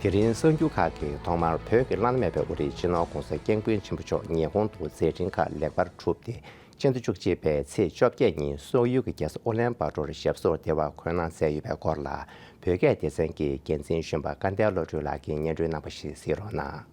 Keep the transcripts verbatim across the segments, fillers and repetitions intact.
དེ་རིང་གསར་འགྱུར་ཁག་གི་ཐོག་མར་བོད་ཀྱི་བླ་ན་མེད་པའི་དབུ་ཁྲིད་སྤྱི་ནོར་༧གོང་ས་༧སྐྱབས་མགོན་ཆེན་པོ་མཆོག་ཉི་ཧོང་དུ་མཛད་འཕྲིན་ཁག་ལེགས་པར་གྲུབ་སྟེ། སྤྱི་ཟླ་བཅུ་གཅིག་པའི་ཚེས་བཅོ་བརྒྱད་ཉིན་སོག་ཡུལ་གྱི་རྒྱལ་ས་ཨུ་ལན་བྷ་ཏོར་ཞབས་སོར་བདེ་བར་འཁོད་གནང་མཛད་ཡོད་པའི་སྐོར་ལ། བོད་སྐད་སྡེ་ཚན་གྱི་འགན་འཛིན་གཞོན་པ་སྐལ་ལྡན་བློ་གྲོས་ལགས་ཀྱིས་སྙན་སྒྲོན་གནང་བ་ཞིག་གཟིགས་རོགས་གནང་།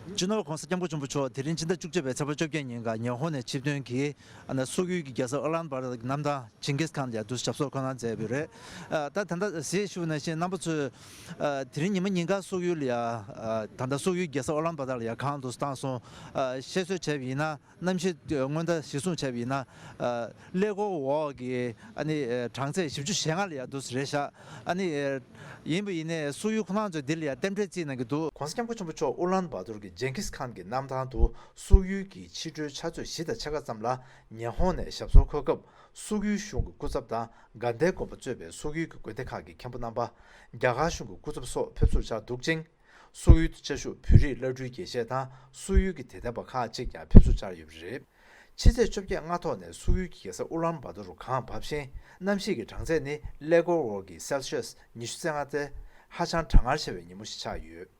སྤྱི་ནོར་༧གོང་ས་༧སྐྱབས་མགོན་ཆེན་པོ་མཆོག་དེ་རིང་ཕྱི་ཟླ་བཅུ་གཅིག་པའི་ཚེས་པ་བཅོ་བརྒྱད་ཉིན་ཀ་ཉི་ཧོང་ནས་ཆིབས་ཐོན་གྱིས་ཨ་ནི་སོག་ཡུལ་གྱི་རྒྱལ་ས་ཨུ་ལན་བྷ་ཏོར་གྱི་གནམ་ཐང་ཇིང་གིས་ཁཱན་ལ་ཡར་འདུག་ཞབས་སོར་འཁོད་གནང་མཛད་ཡོད་པ་རེད། ཨ་ད་ད་ལྟ་གཟིགས་ཞུ་ནང་བཞིན་རྣམ་པ་ཚོས་ཨ་དེ་རིང་ཉི་མ་ཉིན་ཀ་སོག་ཡུལ་ལ་ཡ་ཨ་ད་ལྟ་སོག་ཡུལ་རྒྱལ་ས་ཨུ་ལན་བྷ་ཏོར་ལ་ཡ་གང་འདུག་བཏང་སོང་། ཨ་བཤད་སྲོལ་བྱས་པ་ཡིན་ན། གནམ་གཤིས་སྔོན་བརྡ་གཞིར་བཟུང་བྱས་པ་ཡིན་ན། ཨ་ཀླད་ཀོར་འོག་གི་ཨ་ནི་ཨ་གྲངས་ཚད་བཞི་བཅུ་ཞེ་ལྔ་ལ་ཡ་འདུག་རེད་ཤག་ཨ་ནི་ཨ་ཡིན་པ་ཡིན་ནའི་སོག་ཡུལ་ཁོ་རང་ཚོས་འདི་ལ་ཡ་རྟེན་འབྲེལ་བརྩིས་གནང་གི་འདུག ྋགོང་ས་ྋསྐྱབས་མགོན་ཆེན་པོ་མཆོག་ཨུ་ལན་བྷ་ཏོར་གྱི་ཇིང་གིས་ཁཱན་གྱི་གནམ་ཐང་དུ་སོག་ཡུལ་གྱི་ཕྱི་དྲོའི་ཆུ་ཚོད་བཞི་དང་ཕྱེད་ཀ་ཙམ་ལ་ཉི་ཧོང་ནས་ཞབས་སོར་འཁོད་སྐབས། སོག་ཡུལ་གཞུང་གི་སྐུ་ཚབ་དང་དགའ་ལྡན་དགོན་པ་གཙོས་པའི་སོག་ཡུལ་གྱི་དགོན་སྡེ་ཁག་གི་མཁན་པོ་རྣམ་པ། རྒྱ་གར་གཞུང་གི་སྐུ་ཚབ་སོགས་ཕེབས་བསུར་བཅར་འདུག་ཅིང་། སོག་ཡུལ་དུ་བཅའ་བཞུགས་བོད་རིགས་བླ་སྤྲུལ་དགེ་བཤེས་དང་སོག་ཡུལ་གྱི་དད་ལྡན་པ་ཁག་ཅིག་ཀྱང་ཕེབས་བསུར་བཅར་ཡོད་པ་རེད། ཕྱི་ཚེས་བཅོ་བརྒྱད་སྔ་ཐོག་ནས་སོག་ཡུལ་གྱི་རྒྱལ་ས་ཨུ་ལན་བྷ་ཏོར་རུ་གངས་བབས་ཤིང་། གནམ་གཤིས་ཀྱི་གྲངས་ཚད་ནི་ཀླད་ཀོར་འོག་གི་སེལ་ཤི་ཡས་ཉི་ཤུ་རྩ་ལྔ་སྟེ། ཧ་ཅང་གྲང་ངར་ཆེ་བའི་ཉིན་མོ་ཞིག་ཆགས་ཡོད།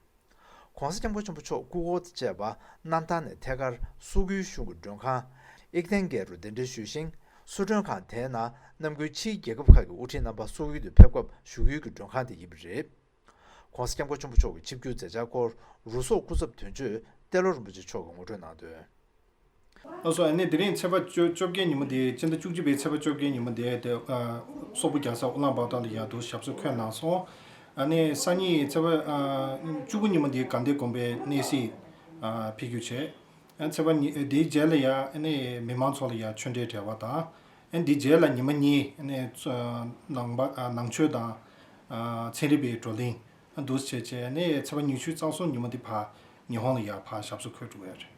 ྋགོང་ས་ྋསྐྱབས་མགོན་ཆེན་པོ་མཆོག་སྐུ་འཁོར་དང་བཅས་པ་གནམ་ཐང་ནས་ཐད་ཀར་སོག་ཡུལ་གཞུང་གི་མགྲོན་ཁང་ཨིག་ཐན་གྷལ་རུ་གདན་འདྲེན་ཞུས་ཤིང་། གསོལ་མགྲོན་ཁང་དེའི་ནང་གནམ་བསྐོས་ཕྱིའི་རྒྱལ་ཁབ་ཁག་གི་དབུ་ཁྲིད་རྣམ་པ་སོག་ཡུལ་དུ་ཕེབས་སྐབས་བཞུགས་ཡུལ་གྱི་མགྲོན་ཁང་དེ་ཡིན་པ་རེད། ྋགོང་ས་ྋསྐྱབས་མགོན་ཆེན་པོ་མཆོག་གི་ཆིབས་བསྒྱུར་མཛད་འཆར་སྐོར་རུ་སོག་སྐུ་ཚབ་དོན་གཅོད་ཏེ་ལོ་རིན་པོ་ཆེ་མཆོག་གིས་ངོ་སྤྲོད་གནང་དོན། ལགས་སོ། ཨ་ནི་དེ་རིང་ཚེས་པ་བཅོ་བཅོ་བརྒྱད་ཉིན་མོ་དེ་སྤྱི་ཟླ་བཅུ་གཅིག་པའི་ཚེས་པ་བཅོ་བརྒྱད་ཉིན་མོ་དེ་དེ་ཨ་སོག་པོ་རྒྱལ་ས་ཨུ་ལན་བྷ་ཏོར་ལ་ཡར་དུ་ཞབས་སོར་འཁོད་གནང་སོང་། ཨ་ནི་སང་ཉིན་ཚེས་པ་ཨ་བཅུ་དགུ་ཉིན་མོ་དེ་དགའ་ལྡན་དགོན་པའི་གནས་གཟིགས་ཨ་ཕེབས་རྒྱུ་བྱས། ཨ་ཚེས་པ་ཉི་དེའི་རྗེས་ལ་ཡ་ཨ་ནི་མི་མང་ཚོ་ལ་ཡ་ཆོས་འབྲེལ་འབྲེལ་བ་དང་། ཨ་འདིའི་རྗེས་ལ་ཉི་མ་གཉིས་ཨ་ནི་ཚོ་ནང་པ་ཨ་ནང་ཆོས་དང་ཨ་ཚན་རིག་པའི་བགྲོ་གླེང་ཨ་འདུག་སེ་བྱས་བྱས་ཨ་ནི་ཚེས་པ་ཉི་ཤུ་རྩ་གསུམ་ཉིན་མོ་དེ་ཕར་ཉི་ཧོང་ལ་ཡ་ཕར་ཞབས་སོར་འཁོད་འགྲོ་གི་ཡོད་རེད།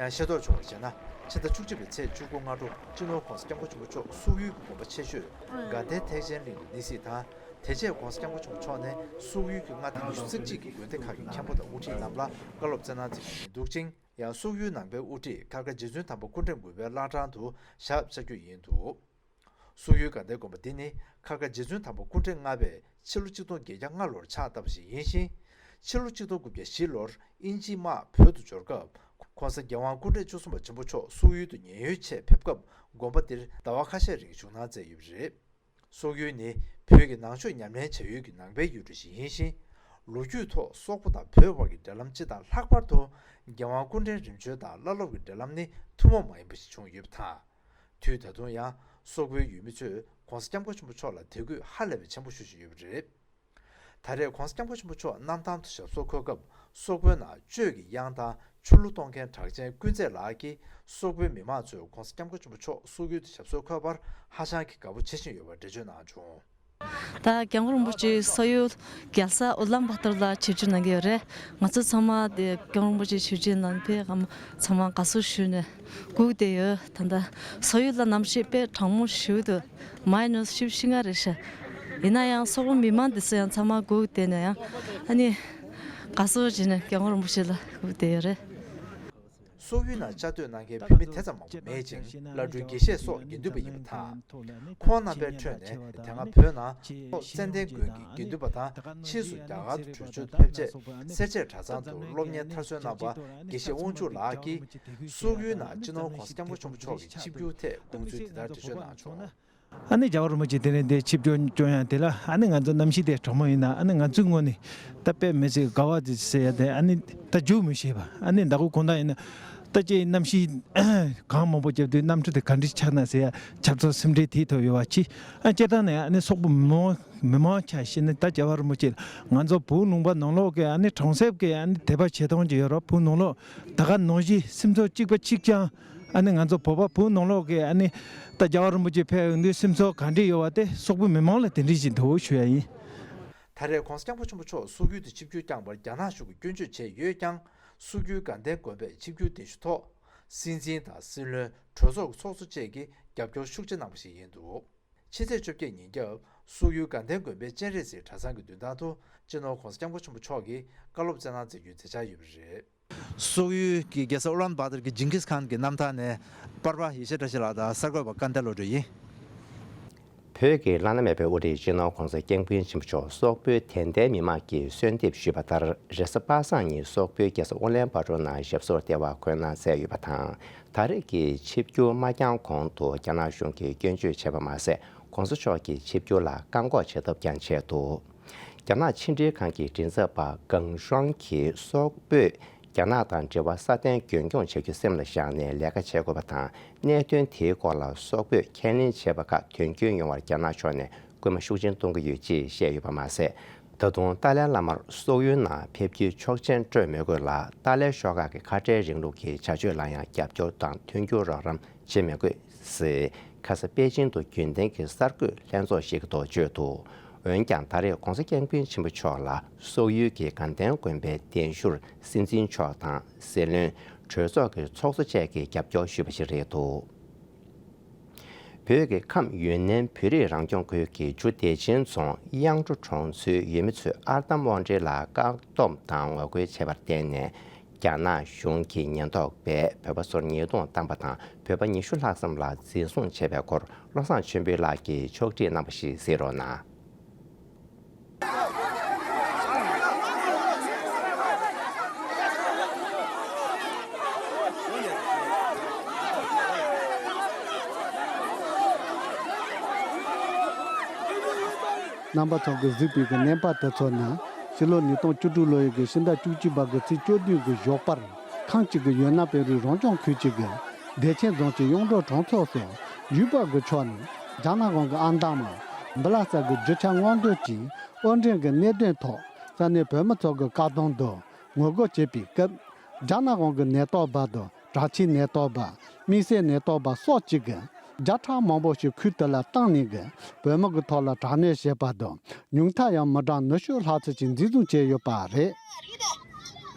ཡང་ཤེས་རྟོགས་བྱུང་བར་བྱས་ན། ཕྱི་ཟླ་བཅུ་གཅིག་པའི་ཚེས་བཅུ་དགུ་སྔ་དྲོ་སྤྱི་ནོར་༧གོང་ས་༧སྐྱབས་མགོན་ཆེན་པོ་མཆོག་སོག་ཡུལ་གྱི་དགོན་པ་ཆེ་ཤོས་དགའ་ལྡན་ཐེག་ཆེན་གླིང་དུ་གནས་གཟིགས་དང་། དེ་རྗེས་༧གོང་ས་༧སྐྱབས་མགོན་ཆེན་པོ་མཆོག་ནས་སོག་ཡུལ་གྱི་མངའ་སྡེ་ཉི་ཤུ་རྩ་གཅིག་གི་དགོན་སྡེ་ཁག་གི་མཁན་པོ་དང་དབུ་ཁྲིད་རྣམས་ལ་བཀའ་སློབ་སྩལ་གནང་མཛད་རྒྱུ་ཡིན་འདུག་ཅིང་། ཡང་སོག་ཡུལ་ནང་པའི་དབུ་ཁྲིད་ཁར་དགའ་རྗེ་བཙུན་དམ་པ་སྐུ་ཕྲེང་དགུ་པའི་བླ་བྲང་དུ་ཞབས་བཅགས་རྒྱུ་ཡིན་འདུག་སོག་ཡུལ་དགའ་ལྡན་དགོན་པ་འདི་ནི་ཁར་དགའ་རྗེ་བཙུན་དམ་པ་སྐུ་ཕྲེང་ལྔ་པས་ཕྱི་ལོ་ཆིག་སྟོང་བརྒྱད་བརྒྱ་ལྔ་ལོར་ཕྱག་བཏབ་པ་ཞིག་ཡིན་ཞིང་། ཕྱི་ལོ་ཆིག་སྟོང་དགུ་བརྒྱ་བཞི་ལོར་དབྱིན་ཇིའི་དམག་བོད་དུ་འབྱོར་སྐབས། ྋགོང་ས་༧རྒྱལ་དབང་སྐུ་ཕྲེང་བཅུ་གསུམ་པ་ཆེན་པོ་མཆོག་སོག་ཡུལ་དུ་ཉེན་གཡོལ་ཆེད་ཕེབས་སྐབས། དགོན་པ་འདིར་ཟླ་བ་ཁ་ཤས་རིང་བཞུགས་གནང་མཛད་ཡོད་པ་རེད། སོག་ཡུལ་ནི་བོད་ཀྱི་ནང་ཆོས་ཉམས་ལེན་བྱ་ཡུལ་གྱི་ནང་པའི་ཡུལ་གྲུ་ཞིག་ཡིན་ཞིང་། ལོ་རྒྱུས་ཐོག་སོག་པོ་དང་བོད་དབར་གྱི་འབྲེལ་ལམ་སྤྱི་དང་ལྷག་པར་དུ་རྒྱལ་དབང་སྐུ་ཕྲེང་རིམ་བྱོན་དང་བླ་སློབ་ཀྱི་འབྲེལ་ལམ་ནི་ཐུན་མོང་མ་ཡིན་པ་ཞིག་བྱུང་ཡོད་པ་དང་། དུས་ད་དུང་ཡང་སོག་པོའི་ཡུལ་མི་ཚོས་ྋགོང་ས་ྋསྐྱབས་མགོན་ཆེན་པོ་མཆོག་ལ་དད་གུས་ཧ་ལས་པའི་ཆེན་པོ་ཞུ་བཞིན་ཡོད་པ་རེད། ད་རེས་༧གོང་ས་༧སྐྱབས་མགོན་ཆེན་པོ་མཆོག་གནམ་ཐང་དུ་ཞབས་སོར་འཁོད་སྐབས། སོག་པོའི་ནང་གཅོད་ཀྱི་གཡང་དང་ཆུ་གླུ་གཏོང་མཁན་གྲགས་ཅན་ཀུན་མཛེས་ལགས་ཀྱིས་སོག་པོའི་མི་མང་ཚོས་༧གོང་ས་༧སྐྱབས་མགོན་ཆེན་པོ་མཆོག་སོག་ཡུལ་དུ་ཞབས་སོར་འཁོད་པར་ཧ་ཅང་གི་དགའ་པོ་བྱེད་བཞིན་ཡོད་པ་འགྲེལ་བརྗོད་གནང་བྱུང་། ད་༧གོང་ས་ྋསྐྱབས་མགོན་རིན་པོ་ཆེ་སོག་ཡུལ་རྒྱལ་ས་ཨུ་ལམ་བྷ་ཏར་ལ་ཆིབས་བསྒྱུར་གནང་གི་ཡོད་རེད། ང་ཚོ་ཚང་མ་དེ་༧གོང་ས་ྋསྐྱབས་མགོན་རིན་པོ་ཆེ་ཆིབས་བསྒྱུར་གནང་ཕེབས་གམ་ཚང་མ་དགའ་བསུ་ཞུས་ནས་སྒུག་བསྡད་ཡོད། ད་ལྟ་སོག་ཡུལ་ལ་གནམ་གཤིས་དཔེ་གྲང་མོ་ཞེ་པོ་འདུག་མའི་ནས་བཞི་བཅུ་ཞེ་ལྔ་རེད་ཤག་ཡིན་ན་ཡང་སོག་པོ་མི་མང་འདི་ཚོ་ཡང་ཚང་མ་སྒུག་བསྡད་ནས་ཡང་ཨ་ནི་དགའ་བསུ་བྱས་ནས་༧གོང་ས་ྋསྐྱབས་མགོན་རིན་པོ་ཆེ་ལ་སྒུག་བསྡད་ཡོད་རེད། སོག་ཡུལ་ནང་བཅའ་སྡོད་གནང་མཁན་བོད་མི་དེ་ཙམ་མང་པོ་མེད་ཅིང་། བླ་སྤྲུལ་དགེ་བཤེས་སོགས་དགེ་འདུན་པ་ཡིན་པ་དང་། ཁོང་རྣམ་པའི་ཁྲོད་ནས་དེ་སྔ་བོད་ནང་ཙོག་ཙན་དན་དགོན་གྱི་དགེ་འདུན་པ་དང་། ཕྱིས་སུ་རྒྱ་གར་དུ་བྲོས་བྱོལ་ཕེབས་རྗེས་སེར་བྱེས་གྲྭ་ཚང་དུ་སློབ་གཉེར་མཐར་སོན་གནང་བ་དགེ་བཤེས་དབང་ཕྱུག་ལགས་ཀྱིས། སོག་ཡུལ་ནང་སྤྱི་ནོར་༧གོང་ས་༧སྐྱབས་མགོན་ཆེན་པོ་མཆོག་གི་ཆིབས་བསྒྱུར་ཐད་དགོངས་ཚུལ་འདི་ལྟར་འགྲེལ་བརྗོད་གནང་བྱུང་། ཨ་ནི་རྒྱལ་བ་རིན་པོ་ཆེ་དེ་རིང་འདིར་ཆིབས་བསྒྱུར་བསྐྱོན་ཡ་དེ་ལ་ཨ་ནི་ང་ཚོ་གནམ་གཤིས་དེ་གྲང་མོ་ཡིན་ན། ཨ་ནི་ང་ཚོའི་ངོས་ནས་ད་དཔེ་མི་སྲིད་དགའ་བ་དེ་ཟེར་ཡ་དེ། ཨ་ནི་ད་རྒྱུགས་མི་ཤེས་པ། ཨ་ནི་ཟླ་གུ་གོང་དག་ཡིན་ན་ད་ཅིག་གནམ་གཤིས་གངས་མང་པོ་བརྒྱབ་དུས་གནམ་གྲུ་དེ་ག་འདྲ་ཆགས་ན་ཟེར་ཡ་ཆབ་ཚོ་སེམས་ཁྲལ་དེའི་ཐོག་ཡོད་པ་ཅི། ཨ་སྤྱིར་བཏང་ནས་ཨ་ནི་སོག་པོ་མི་མང་མི་མང་ཆ་བཞག་ན་ད་རྒྱལ་བ་རིན་པོ་ཆེ་ང་ཚོ་བོད་ལུང་པ་ནང་ལོགས་ཀྱི་ཨ་ནི་གྲོང་གསེབ་ཀྱི་ཨ་ནི་དད་པ་བྱེད་སྟངས་ཅིག་ཡོད་རེད། བོད་ནང་ལོགས་ད་ག་ནང་བཞིན་སེམས་ཚོར་གཅིག་པ་གཅིག་རྐྱང་། ཨ་ནི་ང་ཚོ་བོད་པ་བོད་ནང་ལོགས་ཀྱི་ཨ་ནི་ད་རྒྱལ་བ་རིན་པོ་ཆེ་ཕེབས་ཡོང་དུས་སེམས་ཚོར་ག་འདྲ་ཡོད་པ་དེ་སོག་པོའི་མི་མང་ལ་དེ་འདྲ་ཞིག་འདུག་ཞུ་ཡ་ཡིན། ད་རེས་༧གོང་ས་༧སྐྱབས་མགོན་ཆེན་པོ་མཆོག་སོག་ཡུལ་དུ་ཆིབས་བསྒྱུར་བསྐྱངས་པར་རྒྱ་ནག་གཞུང་གིས་སྐྱོན་བརྗོད་བྱས་ཡོད་ཀྱང་། སོག་ཡུལ་དགའ་ལྡན་དགོན་པས་ཆིབས་བསྒྱུར་གདན་ཞུ་ཐོག་སྲིད་འཛིན་དང་སྲིད་བློན། གྲོས་ཚོགས་ཀྱི་ཚོགས་གཙོ་བཅས་ཀྱིས་རྒྱབ་སྐྱོར་ཤུགས་ཆེ་གནང་བ་ཞིག་ཡིན་འདུག་ཕྱི་ཚེས་བཅོ་བརྒྱད་ཉིན་རྒྱབ་སོག་ཡུལ་དགའ་ལྡན་དགོན་པའི་སྤྱན་རས་གཟིགས་གྲྭ་ཚང་གི་མདུན་ཐང་དུ་སྤྱི་ནོར་༧གོང་ས་༧སྐྱབས་མགོན་ཆེན་པོ་མཆོག་གིས་བཀའ་སློབ་སྩལ་གནང་མཛད་རྒྱུའི་མཛད་འཆར་ཡོད་པ་རེད། སོག་ཡུལ་གྱི་རྒྱལ་ས་ཨུ་ལན་བྷ་ཏར་གྱི་ཇིང་གིས་ཁཱན་གྱི་གནམ་ཐང་ནས་པར་པ་ཡེ་ཤེས་བཀྲ་ཤིས་ལགས་དང་གསར་འགོད་པ་སྐལ་ལྡན་བློ་གྲོས་ཡིན། བོད་ཀྱི་བླ་ན་མེད་པའི་དབུ་ཁྲིད་སྤྱི་ནོར་༧གོང་ས་༧སྐྱབས་མགོན་ཆེན་པོ་མཆོག་སོག་པོའི་དད་ལྡན་མི་མང་གིས་གསོལ་འདེབས་ཞུས་པ་ལྟར། རེས་གཟའ་པ་སངས་ཉིན་སོག་པོའི་རྒྱལ་ས་ཨོ་ལན་པ་ཏྲོ་ནང་ཞབས་སོར་བདེ་བར་འཁོད་གནང་མཛད་ཡོད་པ་དང་། ད་རེས་ཀྱི་ཆིབས་བསྒྱུར་མ་བསྐྱངས་གོང་དུ་རྒྱ་ནག་གཞུང་གིས་སྐྱོན་བརྗོད་བྱས་པ་མ་ཟད། ༸གོང་ས་མཆོག་གི་ཆིབས་བསྒྱུར་ལ་བཀག་འགོག་བྱེད་ཐབས་ཀྱང་བྱས་འདུག་རྒྱ་ནག་ཕྱི་འབྲེལ་ཁང་གི་མགྲིན་ཚབ་པ་ཀང་ཧྲང་གིས་སོག་པོས་རྒྱ་ནག་དང་འབྲེལ་བ་སྲ་བརྟན་རྒྱུན་འཁྱོངས་བྱ་རྒྱུ་སེམས་ལ་བཞག་ནས་ལས་ཀ་བྱེད་དགོས་པ་དང་། གནད་དོན་དེའི་སྐོར་ལ་སོག་པོས་ཁས་ལེན་བྱས་པ་ཁག་དོན་འཁྱོལ་ཡོང་བར་རྒྱ་ནག་ཕྱོགས་ནས་སྐུལ་མ་ཤུགས་ཆེན་གཏོང་གི་ཡོད་ཅེས་བཤད་ཡོད་པ་མ་ཟད། ད་དུང་ཏཱ་ལའི་བླ་མར་སོག་ཡུལ་ནང་ཕེབས་རྒྱུའི་ཆོག་མཆན་སྤྲོད་མི་དགོས་ལ། ཏཱ་ལའི་ཤོག་ཁག་གི་ཁ་བྲལ་རིང་ལུགས་ཀྱི་བྱ་སྤྱོད་ལ་ཡང་རྒྱབ་སྐྱོར་དང་མཐུན་འགྱུར་རོགས་རམ་བྱེད་མི་དགོས་ཟེར། ཁ་ས་པེ་ཅིན་དུ་རྒྱུན་ལྡན་གྱི་གསར་འགོད་ལྷན་ཚོགས་ཤིག་གི་ཐོག་བརྗོད་འདུག་འོན་ཀྱང་ད་རེས་༸གོང་ས་༧སྐྱབས་མགོན་ཆེན་པོ་མཆོག་ལ་སོག་ཡུལ་གྱི་དགའ་ལྡན་དགོན་པའི་གདན་ཞུར་སྲིད་འཛིན་མཆོག་དང་། སྲིད་བློན། གྲོས་ཚོགས་ཀྱི་ཚོགས་གཙོ་བཅས་ཀྱིས་རྒྱབ་སྐྱོར་ཞུས་པ་ཞིག་རེད་འདུག་བོད་ཀྱི་ཁམས་ཡུན་ནན་བོད་རིགས་རང་སྐྱོང་ཁུལ་གྱི་ཇོ་བདེ་ཆེན་རྫོང་གཡང་ཕྲུག་གྲོང་ཚོའི་ཡུལ་མི་ཚོས་ཨར་འདམ་དབང་འབྲེལ་ལ་བཀག་སྡོམ་དང་ངོ་རྒོལ་བྱས་པར་བརྟེན་ནས། རྒྱ་ནག་གཞུང་གིས་ཉེན་རྟོག་པས་བོད་པ་སོ་ཉིས་སྟོང་བཏང་པ་དང་། བོད་པ་ཉི་ཤུ་ལྷག་ཙམ་ལ་འཛིན་བཟུང་བྱས་པའི་སྐོར། བློ་བཟང་ཆོས་འཕེལ་ལགས་ཀྱིས་ཕྱོགས་བསྒྲིགས་གནང་བ་ཞིག་གཟིགས་རོགས་གནང་། རྣམ་པ་ཚོ་གིས་གཟིགས་པའི་གི་བརྙན་པར་དེ་ཚོ་ནི། ཕྱི་ལོ་ཉིས་སྟོང་བཅུ་དྲུག་ལོ་ཡི་གི་ཕྱི་ཟླ་བཅུ་གཅིག་པ་གི་ཚེས་བཅུ་བདུན་གི་ཞོགས་པར། ཁམས་གཅིག་གི་ཡུན་ནན་བོད་རིགས་རང་སྐྱོང་ཁུལ་གཅིག་གི་བདེ་ཆེན་རྫོང་གི་གཡང་ཕྲུག་གྲོང་ཚོ་སོགས་ཡུལ་པ་གི་ཕྱོགས་ནས་རྒྱ་ནག་གཞུང་གི་ཨར་འདམ་མ་འབུ་ལ་ས་གི་རྒྱུ་ཆ་སྔོག་འདོན་གྱིས་དབུ་འབྱེད་གི་གནད་དོན་ཐོག་ས་གནས་བོད་མི་ཚོ་གི་བཀག་སྡོམ་དུ་ངོ་རྒོལ་བྱེད་པའི་སྐབས། རྒྱ་ནག་གཞུང་གི་ནད་ཐོག་པ་དང་། དྲག་ཆས་ནད་ཐོག་པ། དམིགས་བསལ་ནད་ཐོག་པ་སོགས་ཀྱིས་བརྒྱ་ཕྲག་མང་པོ་ཞིག་ཁུལ་དེ་ལ་བཏང་ནས་བོད་མི་གི་ཐོག་ལ་དྲག་གནོན་བྱས་པ་དང་། ཉུང་མཐའ་ཡང་མི་གྲངས་ཉི་ཤུ་ལྷག་ཙམ་ཞིག་འཛིན་བཟུང་བྱས་ཡོད་པ་རེད།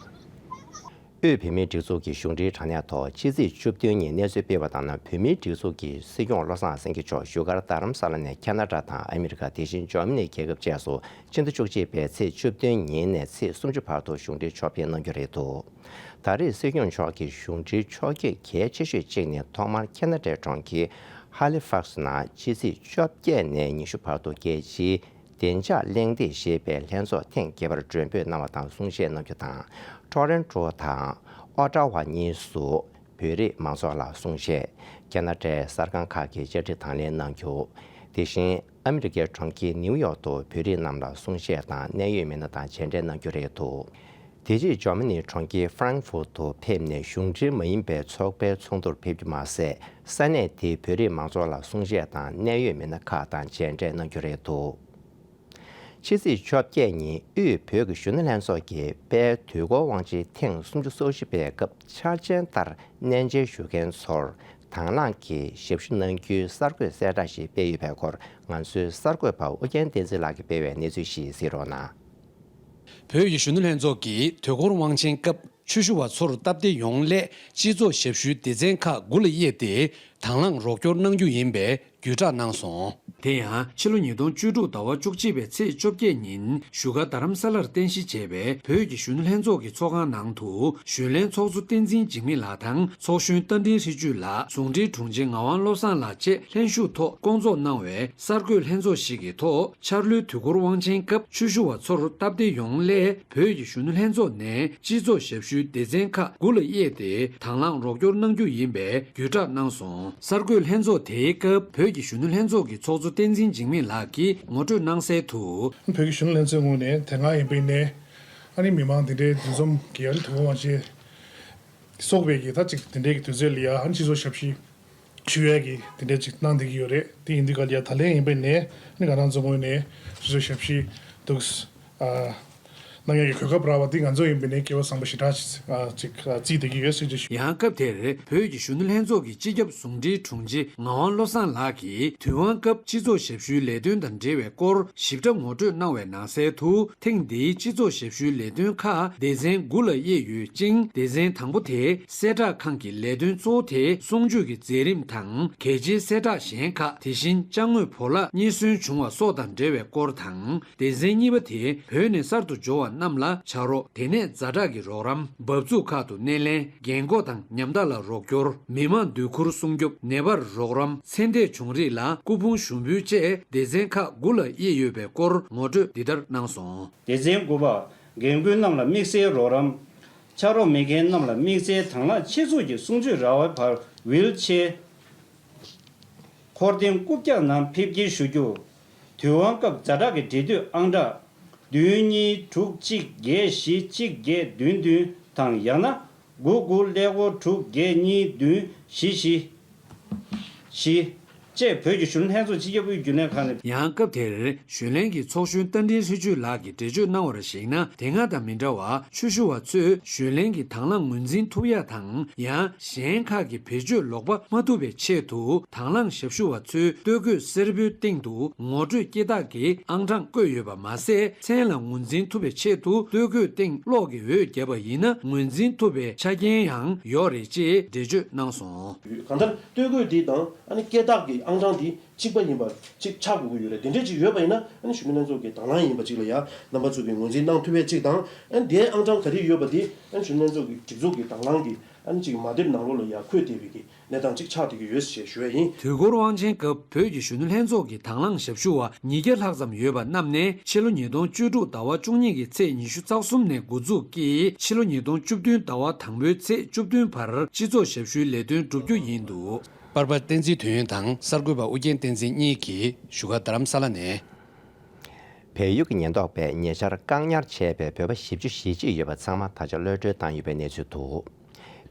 དབུས་བོད་མིའི་སྒྲིག་འཛུགས་ཀྱི་གཞུང་འབྲེལ་དྲ་གནས་ཐོག་ཕྱི་ཚེས་བཅུ་བདུན་ཉིན་གནས་ཚུལ་སྤེལ་བ་ལྟར་ན། བོད་མིའི་སྒྲིག་འཛུགས་ཀྱི་སྲིད་སྐྱོང་བློ་བཟང་སེང་གེ་མཆོག་བཞུགས་སྒར་རྡ་རམ་ས་ལ་ནས་ཁ་ན་ཌ་དང་ཨ་མི་རི་ཀ། དེ་བཞིན་འཇར་མ་ནི་རྒྱལ་ཁབ་བཅས་སུ་ཕྱི་ཟླ་བཅུ་གཅིག་པའི་ཚེས་བཅུ་བདུན་ཉིན་ནས་ཚེས་སུམ་ཅུ་བར་དུ་གཞུང་འབྲེལ་ཕྱོགས་ཕེབས་གནང་རྒྱུ་རེད་འདུག་ད་རེས་སྲིད་སྐྱོང་མཆོག་གི་གཞུང་འབྲེལ་ཕྱོགས་ཕེབས་གལ་ཆེ་ཤོས་གཅིག་ནི། ཐོག་མར་ཁ་ན་ཌའི་གྲོང་ཁྱེར་ཧ་ལི་ཕག་སི་ནང་ཕྱི་ཚེས་བཅོ་བརྒྱད་ནས་ཉི་ཤུ་བར་དུ་རྒྱལ་སྤྱིའི་བདེ་འཇགས་གླེང་སྟེགས་ཞེས་པའི་ལྷན་ཚོགས་ཐེངས་བརྒྱད་པར་མགྲོན་འབོད་གནང་བ་དང་གསུང་བཤད་གནང་རྒྱུ་དང་། ཊོ་རོན་ཊོ་དང་ཨོ་ཊ་ཝ་གཉིས་སུ་བོད་རིགས་མང་ཚོགས་ལ་གསུང་བཤད། ཁ་ན་ཌའི་གསར་ཁང་ཁག་གི་བཅར་འདྲི་དང་ལེན་གནང་རྒྱུ། དེ་བཞིན་ཨ་མི་རི་ཀའི་གྲོང་ཁྱེར་ནིའུ་ཡོག་ཏུ་བོད་རིགས་རྣམས་ལ་གསུང་བཤད་དང་གནད་ཡོད་མི་སྣ་དང་མཇལ་འཕྲད་གནང་རྒྱུ་རེད་འདུག་དེ་རྗེས་འཇར་མ་ནིའི་གྲོང་ཁྱེར་ཧྥ་རན་ཧྥུར་དུ་ཕེབས་ནས་གཞུང་འབྲེལ་མ་ཡིན་པའི་ཚོགས་པའི་ཚོགས་འདུར་ཕེབས་རྒྱུ་མ་ཟད། ས་གནས་དེའི་བོད་རིགས་མང་ཚོགས་ལ་གསུང་བཤད་དང་གནད་ཡོད་མི་སྣ་ཁག་དང་མཇལ་འཕྲད་གནང་རྒྱུ་རེད་འདུག་ཕྱི་ཚེས་བཅོ་བརྒྱད་ཉིན་དབུས་བོད་ཀྱི་གཞོན་ནུ་ལྷན་ཚོགས་ཀྱི་དཔལ་དུས་འཁོར་དབང་ཆེན་ཐེངས་སུམ་ཅུ་སོ་བཞི་པའི་སྐབས་འཆར་ཅན་ལྟར་གནས་མཇལ་ཞུ་མཁན་ཚོར་དང་བླངས་ཀྱིས་ཞབས་ཞུ་གནང་རྒྱུའི་གསར་འགོད་གསལ་བསྒྲགས་ཤིག་སྤེལ་ཡོད་པའི་སྐོར། ང་ཚོའི་གསར་འགོད་པ་ཨོ་རྒྱན་བསྟན་འཛིན་ལགས་ཀྱིས་སྤེལ་བའི་གནས་ཚུལ་ཞིག་གཟིགས་རོགས་གནང་། བོད་ཀྱི་གཞོན་ནུ་ལྷན་ཚོགས་ཀྱིས་དུས་འཁོར་དབང་ཆེན་སྐབས་ཆོས་ཞུ་བ་ཚོར་སྟབས་བདེ་ཡོང་སླད་སྤྱི་ཚོགས་ཞབས་ཞུའི་སྡེ་ཚན་ཁག་དགུ་ལ་དབྱེ་སྟེ་དང་བླངས་རོགས་སྐྱོར་གནང་རྒྱུ་ཡིན་པའི་བརྒྱུད་བསྒྲགས་གནང་སོང་། དེ་ཡང་ཕྱི་ལོ་ཉིས་སྟོང་བཅུ་དྲུག་ཟླ་བ་བཅུ་གཅིག་པའི་ཚེས་བཅོ་བརྒྱད་ཉིན་བཞུགས་སྒར་རྡ་རམ་ས་ལར་རྟེན་གཞི་བྱས་པའི་བོད་ཀྱི་གཞོན་ནུ་ལྷན་ཚོགས་ཀྱི་ཚོགས་ཁང་ནང་དུ་གཞོན་ལྷན་ཚོགས་གཙོ་བསྟན་འཛིན་འཇིགས་མེད་ལགས་དང་ཚོགས་གཞོན་རྟ་མགྲིན་ཧྲི་ཅུན་ལགས། ཟུང་འབྲེལ་དྲུང་ཆེ་ངག་དབང་བློ་བཟང་ལགས་བཅས་ལྷན་ཞུགས་ཐོག་བསྐོང་ཚོགས་གནང་བའི་གསར་འགོད་ལྷན་ཚོགས་ཤིག་གི་ཐོག་འཆར་ལོའི་དུས་འཁོར་དབང་ཆེན་སྐབས་ཆོས་ཞུ་བ་ཚོར་སྟབས་བདེ་ཡོང་སླད་བོད་ཀྱི་གཞོན་ནུ་ལྷན་ཚོགས་ནས་སྤྱི་ཚོགས་ཞབས་ཞུའི་སྡེ་ཚན་ཁག་དགུ་ལ་དབྱེ་སྟེ་དང་བླངས་རོགས་སྐྱོར་གནང་རྒྱུ་ཡིན་པའི་བརྒྱུད་བསྒྲགས་གནང་སོང་། གསར་འགོད་ལྷན་ཚོགས་དེའི་སྐབས་བོད་ཀྱི་གཞོན་ནུ་ལྷན་ཚོགས་ཀྱི་ཚོགས་གཙོ་བསྟན་འཛིན་འཇིགས་མེད་ལགས་ཀྱིས་ངོ་སྤྲོད་གནང་གསལ་དུ། བོད་ཀྱི་གཞོན་ནུ་ལྷན་ཚོགས་ངོས་ནས་དེ་སྔ་ཡིན་པའི་ནས་ཨ་ནི་མི་མང་དེ་འདྲའི་འདུ་འཛོམས་ཀྱི་ཨ་ནི་དུས་འཁོར་དབང་ཆེན་སོགས་པའི་གི་ད་ཅིག་དེ་འདྲའི་གི་དུས་ཚོད་ལ་ཡ་ཨ་ནི་སྤྱི་ཚོགས་ཞབས་ཞུ་ཞུ་ཡས་ཀྱི་དེ་འདྲ་ཅིག་གནང་བསྡད་ཀྱི་ཡོད་རེད། དེ་ཡིན་དུས་ག་ལ་ཡ་ད་ལན་ཡིན་པའི་ནས་ནི་ང་རང་ཚོ་ངོས་ནས་སོ་སོའི་ཞབས་ཕྱི་འདུག་ཨ་གནང་ཡས་ཀྱི་གོ་སྐབས་རག་པ་འདི་ང་ཚོ་ཡིན་པའི་ནས་སྐལ་བ་བཟང་པོ་ཞེ་དྲག་ཅིག་ཨ་ཅིག་ཨ་བརྩིས་བསྡད་ཀྱི་ཡོད་ཟེར་ཅིག་ཞུ། ཡང་སྐབས་དེར་བོད་ཀྱི་གཞོན་ནུ་ལྷན་ཚོགས་ཀྱི་སྤྱི་ཁྱབ་ཟུང་འབྲེལ་དྲུང་ཆེ་ངག་དབང་བློ་བཟང་ལགས་ཀྱིས་དུས་དབང་སྐབས་སྤྱི་ཚོགས་ཞབས་ཞུའི་ལས་དོན་དང་འབྲེལ་བའི་སྐོར་ཞིབ་ཕྲ་ངོ་སྤྲོད་གནང་བའི་ནང་གསལ་དུ། ཐེངས་འདིའི་སྤྱི་ཚོགས་ཞབས་ཞུའི་ལས་དོན་ཁག་སྡེ་ཚན་དགུ་ལ་དབྱེ་ཡོད་ཅིང་། སྡེ་ཚན་དང་པོ་དེ་གསལ་བསྒྲགས་ཁང་གི་ལས་དོན་གཙོ་བོ་དེ་གསུང་ཆོས་ཀྱི་མཛད་རིམ་དང་། གལ་ཆེའི་གསལ་བསྒྲགས་གཞན་ཁག་དེ་བཞིན་ཅ་དངོས་བོར་བརླག་རྙེད་སོན་བྱུང་བ་སོགས་དང་འབྲེལ་བའི་སྐོར་དང་། སྡེ་ཚན་གཉིས་པ་དེ་བོད་ནས་གསར་དུ་འབྱོར་བ་ རྣམས་ལ་ཕྱག་རོགས། དེ་ནས་ཛ་དྲག་གི་རོགས་རམ། འབབ་ཚུགས་ཁག་ཏུ་སྣེ་ལེན། རྒན་རྒོན་དང་ཉམ་ཐག་ལ་རོགས་སྐྱོར། མི་མང་སྡོད་ཁུལ་སྲུང་སྐྱོབ། ནད་པར་རོགས་རམ། ཚེ་འདས་བྱུང་རིགས་ལ་སྐུ་ཕུང་ཞུགས་འབུལ་བཅས་སྡེ་ཚན་ཁག་དགུ་ལ་དབྱེ་ཡོད་པའི་སྐོར་ངོ་སྤྲོད་འདི་ལྟར་གནང་སོང་། སྡེ་ཚན་དགུ་པ། རྒན་རྒོན་རྣམས་ལ་དམིགས་བསལ་རོགས་རམ། ཕྱག་རོགས་མེད་མཁན་རྣམས་ལ་དམིགས་བསལ་དང་བླངས་ཆེད་འཛུགས་ཀྱི་གསུང་ཆོས་ར་བའི་བར་ཝིལ་ཆེར། འཁོར་ལྡན་རྐུབ་བཀྱག་ནང་ཕེབས་སྐྱེལ་ཞུ་རྒྱུ། དུས་དབང་སྐབས་ཛ་དྲག་གི་འབྲེལ་མཐུད་ཨང་གྲངས། བདུན་གཉིས་དྲུག་གཅིག་བརྒྱད་བཞི་གཅིག་བརྒྱད་བདུན་བདུན་དང་ཡང་ན། དགུ་དགུ་ཀླད་ཀོར་དྲུག་བརྒྱད་གཉིས་བདུན་བཞི་བཞི། བཞི། བཅས་བོད་ཀྱི་གཞོན་ནུ་ལྷན་ཚོགས་སྤྱི་ཁྱབ་དབུས་རྒྱུན་ལས་ཁང་ནས། ཡང་སྐབས་དེར་གཞོན་ལྷན་གྱི་ཚོགས་གཞོན་རྟ་མགྲིན་ལྷས་བརྗོད་ལགས་ཀྱིས་འགྲེལ་བརྗོད་གནང་བར་གཞིགས་ན། དེ་སྔ་དང་མི་འདྲ་བར་ཆོས་ཞུ་བ་ཚོས་གཞོན་ལྷན་གྱི་དང་བླངས་ངོས་འཛིན་ཐུབ་ཡག་དང་། ཡང་གཞན་ཁག་གིས་བེད་སྤྱོད་ལོག་པ་མ་ཐུབ་པའི་ཆེད་དུ། དང་བླངས་ཞབས་ཞུ་བ་ཚོའི་སྟོད་གོས་སེར་པོའི་སྟེང་དུ་ངོ་སྤྲོད་སྐྱེས་རྟགས་ཀྱི་ཨང་གྲངས་བཀོད་ཡོད་པ་མ་ཟད། མཚན་ལ་ངོས་འཛིན་ཐུབ་པའི་ཆེད་དུ། སྟོད་གོས་སྟེང་གློག་གི་འོད་བརྒྱབ་པ་ཡིན་ན་ངོས་འཛིན་ཐུབ་པའི་ཆ་རྐྱེན་ཡང་ཡོད་རེད་ཅེས་འགྲེལ་བརྗོད་གནང་སོང་། གང་ལྟར་སྟོད་གོས་འདི་དང་ཨ་ནི་སྐྱེས་རྟགས་ཀྱི་ཨང་གྲངས་འདི་གཅིག་པ་ཡིན་པ་གཅིག་ཆགས་དགོས་ཀྱི་ཡོད་རེད། དེ་འདྲས་ཅིག་ཡོད་པ་ཡིན་ན་ཨ་ནི་གཞོན་ནུ་ལྷན་ཚོགས་ཀྱི་དང་བླངས་ཡིན་པ་ཅིག་ལ་ཡང་རྣམ་པ་ཚོ་གིས་ངོས་འཛིན་གནང་ཐུབ་པ་ཅིག་དང་། ཨ་ནི་དེའི་ཨང་གྲངས་ག་རེ་ཡོད་པ་དེ་ཨ་ནི་གཞོན་ནུ་ལྷན་ཚོགས་ཀྱི་སྒྲིག་འཛུགས་ཀྱི་དང་བླངས་ཀྱི་ཨ་ནི་ཅིག་མ་དེབ་ནང་ལོགས་ལ་ཡང་འཁོད་བསྡད་པའི་གི་གནས་སྟངས་ཅིག་ཆགས་བསྡད་ཀྱི་ཡོད་ཞེས་ཞུ་ཡ་ཡིན། དུས་འཁོར་དབང་ཆེན་སྐབས་བོད་ཀྱི་གཞོན་ནུ་ལྷན་ཚོགས་ཀྱི་དང་བླངས་ཞབས་ཞུ་བ་ཉིས་བརྒྱ་ལྷག་ཙམ་ཡོད་པ་རྣམས་ནས་ཕྱི་ལོ་ཉིས་སྟོང་བཅུ་དྲུག་ཟླ་བ་བཅུ་གཉིས་ཀྱི་ཚེས་ཉི་ཤུ་རྩ་གསུམ་ནས་འགོ་འཛུགས་ཀྱིས་ཕྱི་ལོ་ཉིས་སྟོང་བཅུ་བདུན་ཟླ་བ་དང་པོའི་ཚེས་བཅུ་བདུན་བར་སྤྱི་ཚོགས་ཞབས་ཞུའི་ལས་དོན་བསྒྲུབ་རྒྱུ་ཡིན་འདུག་པར་པ་བསྟན་འཛིན་དོན་ཡོད་དང་གསར་འགོད་པ་ཨུ་རྒྱན་བསྟན་འཛིན་གཉིས་ཀྱིས་བཞུགས་སྒར་རྡ་རམ་ས་ལ་ནས། བལ་ཡུལ་གྱི་ཉེན་རྟོག་པས་ཉེ་ཆར་བཀག་ཉར་བྱས་པའི་བོད་པ་བཞི་བཅུ་ཞེ་གཅིག་ཡོད་པ་ཚང་མ་ད་ཆ་གློད་གྲོལ་བཏང་ཡོད་པའི་གནས་ཚུལ་འདུག་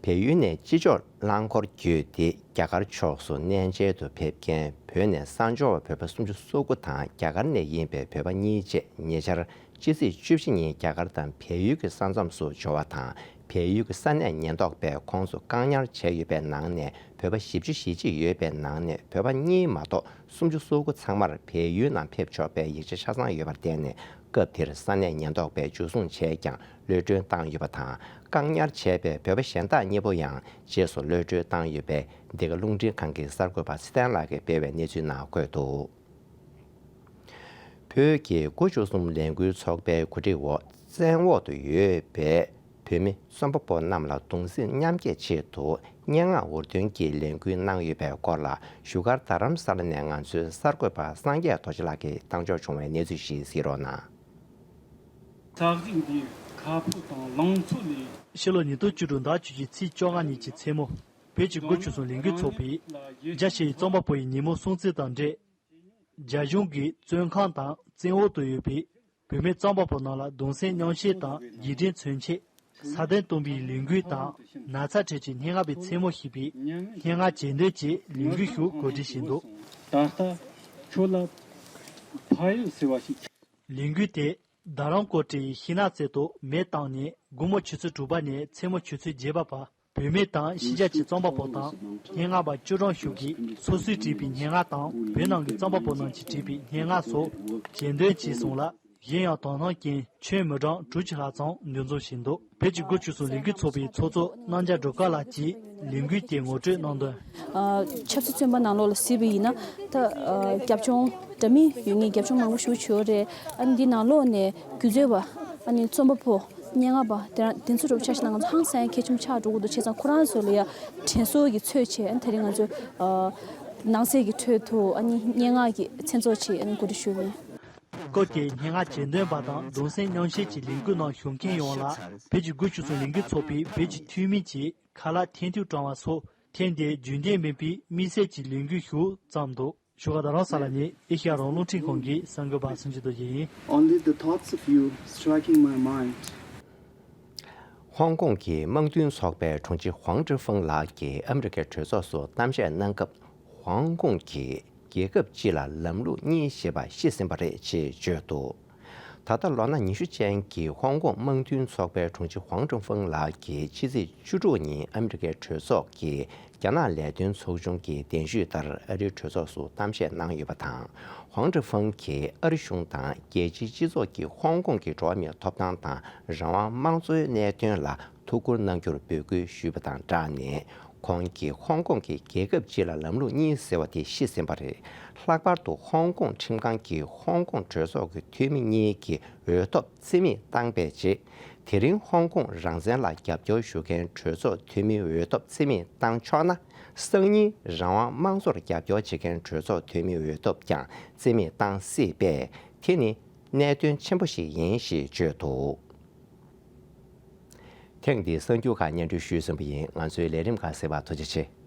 བལ་ཡུལ་ནས་སྤྱི་ཕྱོགས་རླངས་འཁོར་བརྒྱུད་དེ་རྒྱ་གར་ཕྱོགས་སུ་གནས་མཇལ་དུ་ཕེབས་མཁན་བོད་ནས་གསར་འབྱོར་བ་བོད་པ་སུམ་ཅུ་སོ་དགུ་དང་རྒྱ་གར་ནས་ཡིན་པའི་བོད་པ་གཉིས་བཅས་ཉེ་ཆར་ཕྱི་ཚེས་བཅུ་བཞི་ཉིན་རྒྱ་གར་དང་བལ་ཡུལ་གྱི་ས་མཚམས་སུ་འབྱོར་བ་དང་། བལ་ཡུལ་གྱི་ས་གནས་ཉེན་རྟོག་པས་ཁོང་ཚོ་བཀག་ཉར་བྱས་ཡོད་པའི་ནང་ནས་བོད་པ་བཞི་བཅུ་ཞེ་གཅིག་ཡོད་པའི་ནང་ནས་བོད་པ་གཉིས་མ་གཏོགས་སུམ་ཅུ་སོ་དགུ་ཚང་མར་བལ་ཡུལ་ནང་ཕེབས་ཆོག་པའི་ཡིག་ཆ་ཆ་ཚང་ཡོད་པར་བརྟེན་ནས། སྐབས་དེར་ས་གནས་ཉེན་རྟོག་པས་འཇུ་བཟུང་བྱས་ཀྱང་གློད་གྲོལ་བཏང་ཡོད་པ་དང་། བཀག་ཉར་བྱས་པའི་བོད་པ་གཞན་དག་གཉིས་པོ་ཡང་རྗེས་སུ་གློད་གྲོལ་བཏང་ཡོད་པའི་འདི་ག་རླུང་འཕྲིན་ཁང་གི་གསར་འགོད་པ་ཚེ་བརྟན་ལགས་ཀྱིས་སྤེལ་བའི་གནས་ཚུལ་ནང་འཁོད་འདུག་བོད་ཀྱི་དགུ་བཅུ་གསུམ་ལས་འགུལ་ཚོགས་པའི་གོ་སྒྲིག་འོག་བཙན་འོག་ཏུ་ཡོད་པའི་བོད་མི་རྩོམ་པ་པོ་རྣམས་ལ་གདུང་སེམས་མཉམ་སྐྱེད་ཆེད་དུ་སྙན་ངག་འུར་འདོན་གྱི་ལས་འགུལ་གནང་ཡོད་པའི་སྐོར་ལ་བཞུགས་སྒར་རྡ་རམ་ས་ལ་ནས་ང་ཚོའི་གསར་འགོད་པ་སངས་རྒྱས་རྡོ་རྗེ་ལགས་ཀྱིས་བཏང་འབྱོར་བྱུང་བའི་གནས་ཚུལ་ཞིག་གཟིགས་རོགས་གནང་། ས་གཞི་འདིའི་ཁ་ཕྱོགས་དང་ལང་ཚོ་ལས། ཕྱི་ལོ་ཉིས་སྟོང་བཅུ་དྲུག་ཟླ་བཅུ་གཅིག་ཚེས་བཅོ་ལྔ་ཉིན་གྱི་མཚན་མོ། བོད་ཀྱི་དགུ་བཅུ་གསུམ་ལས་འགུལ་ཚོགས་པས་རྒྱ་ཆེའི་རྩོམ་པ་པོ་ཡི་ཉིན་མོ་སྲུང་བརྩི་དང་འབྲེལ། རྒྱ་གཞུང་གིས་བཙོན་ཁང་དང་བཙན་འོག་ཏུ་ཡོད་པའི་བོད་མི་རྩོམ་པ་པོ་རྣམས་ལ་གདུང་སེམས་མཉམ་སྐྱེད་དང་རྗེས་དྲན་མཚོན་ཆེད། སྲ་བརྟན་སྟོན་པའི་ལས་འགུལ་དང་ན་ཚ་ཁྲོད་ཀྱི་སྙན་ངག་པའི་མཚན་མོ་ཞེས་པའི་སྙན་ངག་གྱེར་འདོན་གྱི་ལས་འགུལ་ཞིག་གོ་སྒྲིག་བྱས་འདུག་ད་ལྟ་ཁྱོད་ལ་ཕ་ཡུལ་ཟེར་བ་ཞིག་ལས་འགུལ་དེ་རྡ་རམ་ཀོ་ཊའི་ཤིང་ནགས་རྩེ་ཏོག་མེ་བཏང་ནས་དགོང་མོ་ཆུ་ཚོད་དྲུག་པ་ནས་མཚན་མོ་ཆུ་ཚོད་བརྒྱད་པ་བར། བུད་མེད་དང་ཤེས་བྱ་ཅན་རྩོམ་པ་པོ་དང་སྙན་ངག་པ་བཅུ་གྲངས་ཤིག་གིས་སོ་སོས་བྲིས་པའི་སྙན་ངག་དང་བོད་ནང་གི་རྩོམ་པ་པོ་རྣམས་ཀྱིས་བྲིས་པའི་སྙན་ངག་སོགས་གྱེར་འདོན་བྱས་སོང་ལ། གཞན་ཡང་དོ་སྣང་ཅན་ཁྱོན་མི་གྲངས་དྲུག་ཅུ་ལྷག་ཙམ་འདུ་འཛོམས་བྱས་འདུག་བོད་ཀྱི་དགུ་བཅུ་གསུམ་ལས་འགུལ་ཚོགས་པའི་ཚོགས་གཙོ་རྣམ་རྒྱལ་སྒྲོལ་དཀར་ལགས་ཀྱིས་ལས་འགུལ་དེ་ངོ་སྤྲོད་གནང་དོན། ཨ། ཆབ་སྲིད་བཙོན་པ་ནང་ལོགས་ལ་གཟིགས་པ་ཡིན་ན་ད་ཨ་རྒྱབ་ལྗོངས་འདྲ་མིན་ཡོད་མཁན་རྒྱབ་ལྗོངས་མང་པོ་ཞིག་བྱུང་ཡོད་རེད། ཨ་ནི་འདི་ནང་ལོགས་ནས་སྒྱུ་རྩལ་བ། ཨ་ནི་རྩོམ་པ་པོ། སྙན་ངག་པ། དེ་རང་དེ་ཚོ་འདྲ་པོ་ཆ་བཞག་ན་ང་ཚོ་ཧང་སང་གལ་ཆེན་པོ་ཆགས་འགྲོ་གི་འདུག་བྱས་ཙང་ཁོ་རང་ཚོ་ལ་ཡ་དྲན་གསོ་གི་ཚོད་བྱས། ཨ་ནི་དེ་རིང་ང་ཚོ་ཨ་ནང་གསེས་ཀྱི་ཁྲོད་དུ་ཨ་ནི་སྙན་ངག་གི་མཚན་ཚོགས་ཆེད་ཨ་ནི་གོ་སྒྲིག་ཞུས་པ་ཡིན། སྐབས་དེའི་སྙན་ངག་གྱེར་འདོན་པ་དང་གདུང་སེམས་མཉམ་སྐྱེད་ཀྱི་ལས་འགུལ་ནང་ཞུགས་མཁན་ཡོངས་ལ་བོད་ཀྱི་དགུ་བཅུ་གསུམ་ལས་འགུལ་ཚོགས་པས་བོད་ཀྱི་ཐུན་མིན་གྱི་ཁ་ལག་འཐེན་ཐུག་དྲངས་པ་སོགས་ཐེངས་འདིའི་རྒྱུན་ལྡན་མིན་པའི་དམིགས་བསལ་གྱི་ལས་འགུལ་ཞིག་བརྩམས་འདུག་བཞུགས་སྒར་རྡ་རམ་ས་ལ་ནས་ཨེ་ཤ་ཡ་རང་དབང་རླུང་འཕྲིན་ཁང་གི་གསར་འགོད་པ་སངས་རྒྱས་རྡོ་རྗེ་ཡིན། Only the thoughts of you striking my mind. ཧོང་ཀོང་གི་དམངས་འདུན་ཚོགས་པའི་དྲུང་ཆེ་ཧོང་ཀྲི་ཧྥང་ལགས་ཀྱིས་ཨ་མི་རི་ཀའི་གྲོས་ཚོགས་སུ་གཏམ་བཤད་གནང་སྐབས། ཧོང་ཀོང་གིས་རྒྱལ་ཁབ་སྤྱི་ལ་ལམ་ལུགས་གཉིས་ཞེས་པ་ཤེས་ཟིན་པ་རེད་ཅེས་བརྗོད་འདུག་ད་ལྟ་ལོ་ན་ཉི་ཤུ་ཅན་གྱི་ཧོང་ཀོང་དམངས་འདུན་ཚོགས་པའི་དྲུང་ཆེ་ཧོང་ཀྲི་ཧྥང་ལགས་ཀྱིས་ཕྱི་ཚེས་བཅུ་དྲུག་ཉིན་ཨ་མི་རི་ཀའི་གྲོས་ཚོགས་ཀྱི་རྒྱ་ནག་ལས་དོན་ཚོགས་ཆུང་གི་གདན་ཞུས་ལྟར་ཨ་རིའི་གྲོས་ཚོགས་སུ་གཏམ་བཤད་གནང་ཡོད་པ་དང་། ཧོང་ཀྲི་ཧྥང་གིས་ཨ་རི་གཞུང་དང་རྒྱལ་སྤྱིའི་སྤྱི་ཚོགས་ཀྱིས་ཧོང་ཀོང་གི་འགྲོ་བ་མིའི་ཐོབ་ཐང་དང་རང་དབང་དམངས་གཙོའི་གནད་དོན་ལ་ཐུགས་ཁུར་གནང་རྒྱུར་འབོད་སྐུལ་ཞུས་པ་དང་སྦྲགས་ནས། ཁོང་གིས་ཧོང་ཀོང་གིས་རྒྱལ་ཁབ་སྤྱི་ལ་ལམ་ལུགས་གཉིས་ཟེར་བ་དེ་ཤི་ཟིན་པ་རེད། ལྷག་པར་དུ་ཧོང་ཀོང་ཁྲིམས་ཁང་གིས་ཧོང་ཀོང་གྲོས་ཚོགས་ཀྱི་འཐུས་མི་གཉིས་ཀྱི་འོས་ཐོབ་རྩིས་མེད་བཏང་པའི་རྗེས། དེ་རིང་ཧོང་ཀོང་རང་བཙན་ལ་རྒྱབ་སྐྱོར་ཞུ་མཁན་གྲོས་ཚོགས་འཐུས་མིའི་འོས་ཐོབ་རྩིས་མེད་བཏང་ཆོག་ན། སང་ཉིན་རང་དབང་དམངས་གཙོར་རྒྱབ་སྐྱོར་བྱེད་མཁན་གྲོས་ཚོགས་འཐུས་མིའི་འོས་ཐོབ་ཀྱང་རྩིས་མེད་བཏང་སྲིད་པས། དེ་ནི་གནད་དོན་ཆེན་པོ་ཞིག་ཡིན་ཞེས་བརྗོད་འདུག་ཐེངས་འདིའི་གསར་འགྱུར་ཁག་སྙན་སྒྲོན་ཞུས་ཟིན་པ་ཡིན། ང་ཚོའི་ལས་རིམ་ཁག་གསན་པར་ཐུགས་རྗེ་ཆེ།